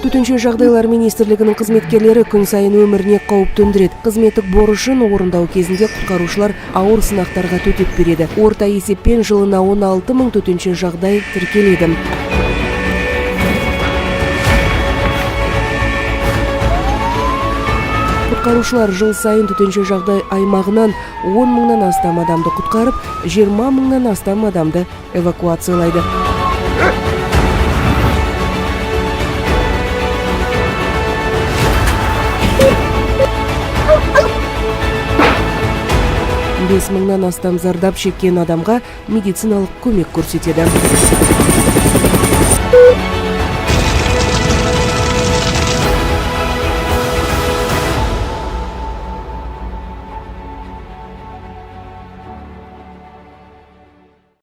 Төтенше жағдайлар министрлігінің қызметкерлері күн сайын өміріне қауіп төндіреді. Қызметтік борышын орындау кезінде құтқарушылар ауыр сынақтарға төтеп береді. Орта есеппен жылына 16 мың төтенше жағдай тіркеледі. Құтқарушылар жыл сайын төтенше жағдай аймағынан 10 мыңнан астам адамды құтқарып, 20 мыңнан астам адамды эвакуациялайды. 5 мыңнан астам зардап шеккен адамға медициналық көмек көрсетеді.